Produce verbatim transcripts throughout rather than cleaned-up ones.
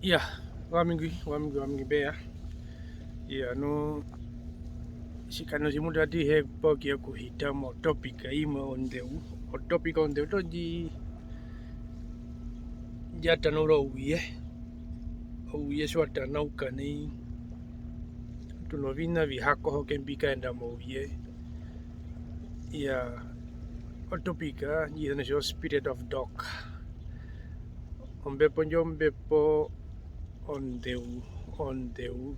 Iya, owami ngwi, owami ngwi, owami ngwi mbe ya. Iya, nu, tjikando tjimwe atu hi ya okuhita mo topic imwe onḓeu. O topic onḓeu toho ndji, ndja tanaura ouye. Ouye tji wa tanauka nai, tu noviṋa vihakohoke mbi kaenda mouye. Iya, o topic ndji isanewa kutja o spirit of dog. Ombepo ndjo ombepo onḓeu, onḓeu.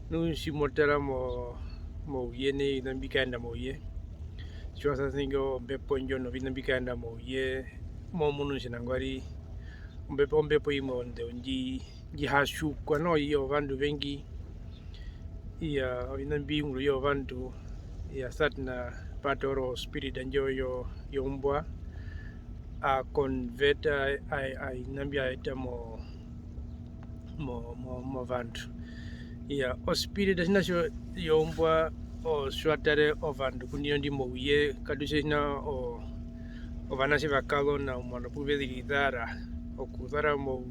Nu tji mo tara mo-, mouye nai, oviṋa mbi kaenda mouye, tji wa sasaneke ombepo ndjo noviṋa mbi kaenda mouye, mo munu kutja nangwari ombepo, ombepo imwe onḓeu ndji, ndji ha tjiukwa noho i yovandu ovengi. Iya, oviṋa mbi ungurwa i yovandu, iya, Satana pa toora o spirit ndjo yo, yombwa, a converta, a, a, oviṋa mbi a eta mo, mo, mo, movandu. Iya, o spirit tjina tjo, yombwa, o, tji wa tara ovandu ku ndino ndi mouye, katu tja tjina o, ovanatje vakazona omuano pu ve rizara, okuzara mo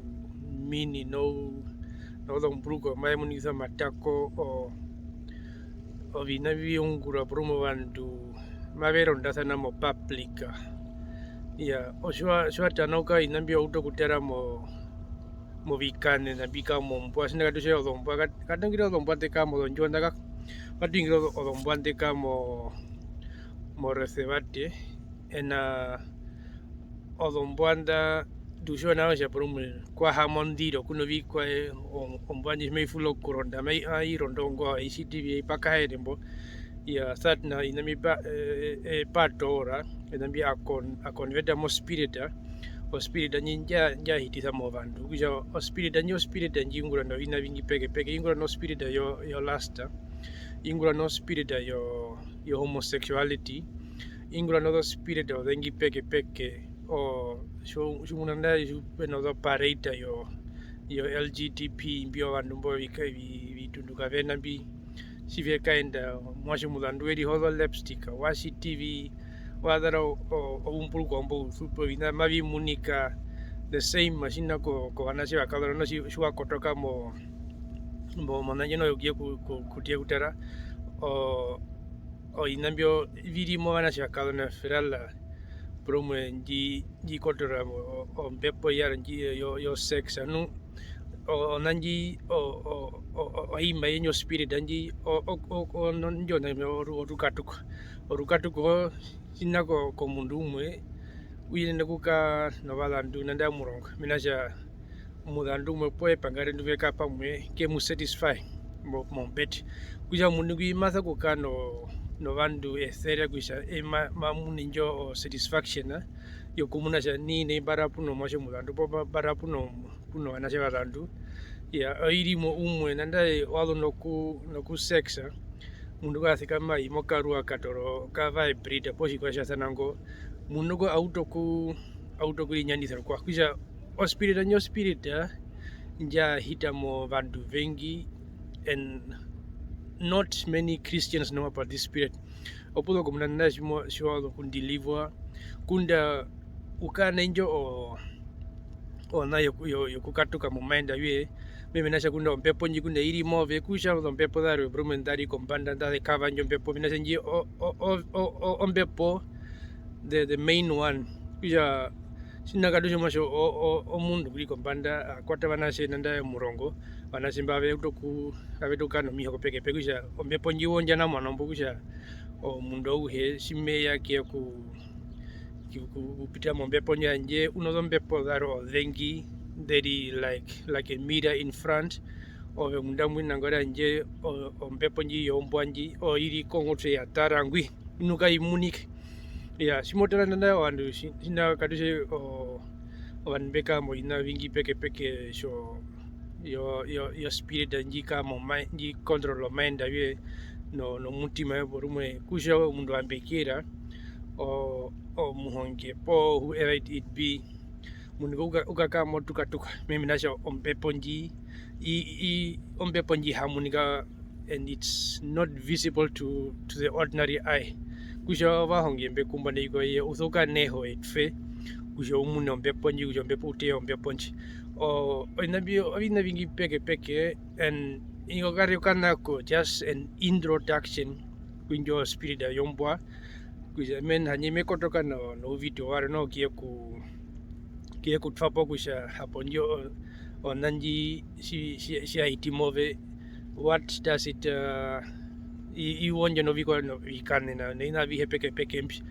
mini nou, nozomburukwa mave munikisa omatako, o, oviṋa mbi vi ungurwa porumwe ovandu mave rondasana mo public. Iya, otjiwa, tji wa tanauka oviṋa mbi wa utu okutara mo, movikaṋena mbi kara mombwa, tjina katu tja ozombwa, ka-, katu hungire ozombwa nḓe kara mozondjuwo nḓa ka, matu hungire ozo-, ozombwa nḓe kara mo, moresevate, ena ozombwa nḓa, tu tjiwa nao kutja porumwe kwa haama ondiro, ku novikwaye, o-, ombwa ndji tji mai fula okuronda, mai-, ai rondo ngo, ai tjiti vi, ai pakaere mbo. Iya, Satana oviṋa mbi pa, e, e, e, pa toora, oviṋa mbi a con-, a converta mo spirit, o spirit ndji ndja, ndja hitisa movandu. Okutja o spirit ndji, o spirit ndji i ungurwa noviṋa ovingi pekepeke, i ungurwa no spirit yo, yo lust, i ungurwa no spirit yo, yo homosexuality, i ungurwa nozo spirit ozengi pekepeke. O, tji-, tjimuna nandarire tji pe nozo parade yo, yo L G B T, mbi ovandu mbo vika-, vi-, vitundu kavena mbi, tji ve kaenda, omuatje omuzandu we riha ozo lipstick, wa tjiti vi, wa zara o-, o-, oumburukwa mbo usupi, oviṋa mavi munika the same, tjina ko-, kovanatje vakazona, tji-, tji wa kotoka mo, mo-, mona ndji noho yokuye ku-, ku-, kuye kutara, o-, oviṋa mbyo vi ri movanatje vakazona, verala porumwe ndji, ndji kotora o-, o-, ombepo yarwe ndji yo, yo, yo sex, nu, o-, ona ndji, o-, o-, o-, o-, oimba yendjo spirit ndji, o-, o-, o-, o-, no-, ndjo na oru-, orukatuko. Orukatuko tjina ko-, komundu umwe, u yenena okukara novazandu nanda omurongo, mena rokutja omuzandu umwe poo epanga re ndu ve kara pamwe ke mu satisfy mo-, mombete. Okutja omundu ngwi ma sokukara no-, novandu esere kutja eye ma-, ma mune indjo o satisfaction yokumuna kutja nai, nai mba rara pu nomuatje omuzandu poo mba-, mba rara pu no-, pu novanatje ovazandu. Iya, oiri mo umwe, nandarire wa zu noku-, noku sexa, omundu ngo a sekama a i mokaruwa ka toora oka vibrator poo tjikwaye tja sana ngo, omundu ngo a utu oku-, a utu okurinyandisa rukwao. Okutja o spirit ndjo, o spirit ndja hita movandu ovengi, and not many Christians know about this spirit. Opu zo komuna nda tji mo-, tji wa zu okudeliverwa, ngunda u kara na indjo o-, ona yoku-, yo-, yokukatuka mo mind yoye, mena rokutja ngunda ombepo ndji ngunda i ri move, kutja ozombepo zarwe porumwe nda ri kombanda, nda ze kava indjo ombepo, mena rokutja ndji o-, o-, o-, o-, o-, ombepo the, the main one. Okutja tjina katu tja omuatje o-, o-, omundu ngu ri kombanda a kwata ovanatje nanda omurongo, ovanatje mba ave utu oku-, ave utu okukara nomihoko pekepeke, okutja ombepo ndji wondja na omuano mbo, okutja omundu auhe tji me ya ke ya oku-, ku-, ku-, kupitira mombepo ndjo, handje u nozombepo zarwe ozengi, they are like, like a mirror in front, ove omunda mbwi nangwari handje o-, ombepo ndji yombwa ndji oyo i ri kongotwe ya tara ngwi, nu kai munike. Iyaa, tji mo tara nanda ovandu tji-, tjina katu tja o-, ovandu mbe kara moviṋa ovingi pekepeke tjo-, yo, yo, yo spirit ndji kara mo mind, ndji control o mind yoye no-, nomutima woye porumwe, kutja omundu wa mbekera o-, omuhonge poo whoever it, it be, omundu ngo u ka-, u kakara motukatuka, mena rokutja ombepo ndji, i-, i-, ombepo ndji i ha munika, and it's not visible to, to the ordinary eye. Kutja ovahonge mbe kumba nai koye, u sokukara neho etwe kutja u mune ombepo ndji, kutja ombepo, u teye ombepo ndji. O-, oviṋa mbi, oviṋa ovingi pekepeke, and ingo kari okanako, just an introduction ku indjo spirit yombwa, kutja men, handje me kotoka no-, nouvideo warwe noho, ke ye ku-, ke ye kutwa po kutja hapo ndjo o-, ona ndji tji-, tji-, tji ya hiti move, what does it, uh, i-, i wondja novikwa-, novikanena, noviṋa avihe pekepeke mbi.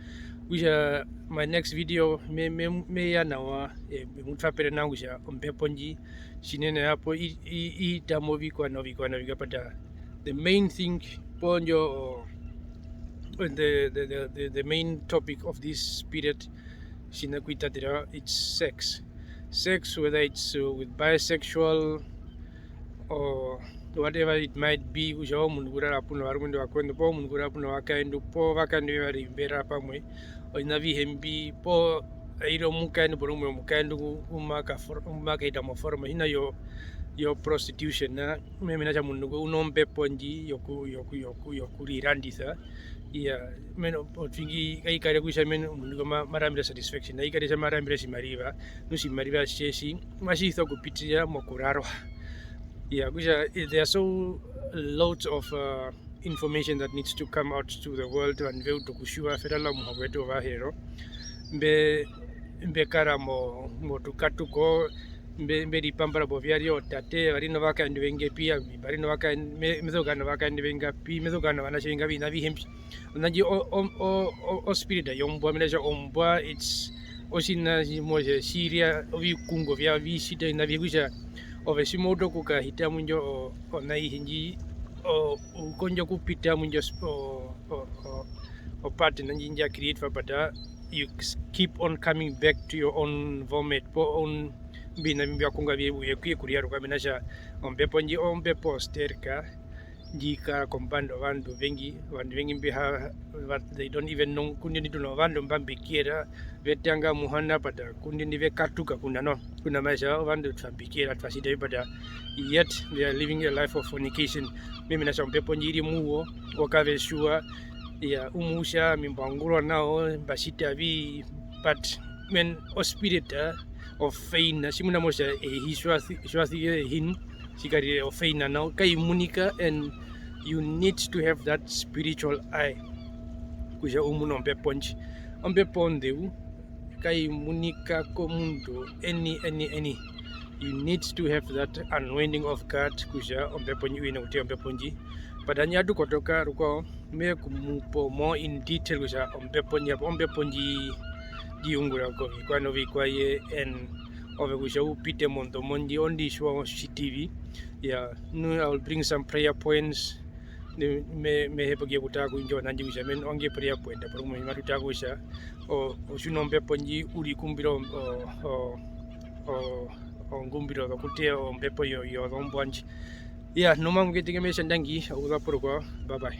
Kutja my next video me-, me-, me ya nawa, eh, me mu twapere nawa kutja ombepo ndji tjinene hapo i-, i-, i hita movikwa novikwa novikwa, but, uh, the main thing poo ndjo, the, the, the, the, the main topic of this spirit, tjina kuitatera, it's sex. Sex, whether it's, uh, with bisexual or whatever it might be, kutja omundu kurara puna varumendu vakwendu, poo omundu kurara puna vakaendu, poo vakaendu vevari mberara pamwe, oviṋa avihe mbi, poo aire omukaendu porumwe omukaendu ngu-, ngu ma kafor-, ngu ma kahita moforoma, otjiṋa yo, yo prostitution, na, mena kutja omundu ngo u nombepo ndji yoku-, yoku-, yoku-, yokurirandisa. Iya, mena otwingi kai kare kutja mena omundu ngo ma-, ma rambere satisfaction, ai kare kutja ma rambere otjimariva, nu otjimariva tje tji, matji isa okupitirira mokurarwa. Iya, kutja, eh, there are so lots of, uh, information that needs to come out to the world, ovandu ve utu okutjiwa, verala omuhoko wetu wOvaherero, mbe-, mbe kara mo-, motukatuko, mbe-, mbe ripambara poviya ryo tate, vari novakaendu vengapi, ami mba ri novakaendu, me-, me sokukara novakaendu vengapi, me sokukara novanatje vengapi, oviṋa avihe mbi. Ona ndji o-, o-, o-, o-, o spirit yombwa, mena kutja ombwa, it's otjiṋa tjimwe tji-, tji rya ovikungo vyayo, vi tjita oviṋa avihe, kutja ove tji mo utu okukahita mu indjo o-, ona aihe ndji, o-, u kondja okupita mu indjo sp-, o-, o-, o-, o pattern ndji ndja creatwa, but, uh, you s-, keep on coming back to your own vomit, poo own mbiṋa mbi mbi wa kunga vye-, vye-, kuye kuriyaruka, mena kutja ombepo ndji ombepo sterka, ndji kara kombanda ovandu vengi, ovandu vengi mbi ha-, va-, they don't even know, ngundee ndi tu novandu mba mbi kiyera, ve tanga Muhona, but, uh, ngundee ndi ve katuka kuna, no, kuna, mena kutja ovandu twa mbi kiyera, twa tjita vi, but, uh, yet they are living a life of fornication. Mena kutja ombepo ndji i ri mu wo, wo kave tjiwa, iya, umwe u tja, ami mba ungurwa nao, mba tjita vi, but, men, o spirit, uh, of feina, tjimuna mo tja ehi tji wa si-, tji wa sikire ehi nu, tji karire ofeina nao, kai munika, and you need to have that spiritual eye kutja u mune ombepo ndji. Ombepo onḓeu kai munika komundu any, any, any. You need to have that anointing of God kutja ombepo ndji, u yenene okuteya ombepo ndji. But handje atu kotoka rukwao, me ku mu po more in detail kutja ombepo ndji, hapo ombepo ndji, ndji ungura kovikwaye novikwaye, and ove kutja u pite mondomo ndji, ondi tjiwa otjitivi. Iya, nu I will bring some prayer points. Nu me, me hepa okuye kutara ku indjo ona ndji kutja, men, onge prayer point, porumwe matu tara kutja, o-, o tji u nombepo ndji, u rikumbira o-, o-, o-, o-, ongumbiro zokuteya ombepo yo-, yozombwa ndji. Iya, nu mangu ngetenge me tja ndangi, okuza porukwao, bye bye.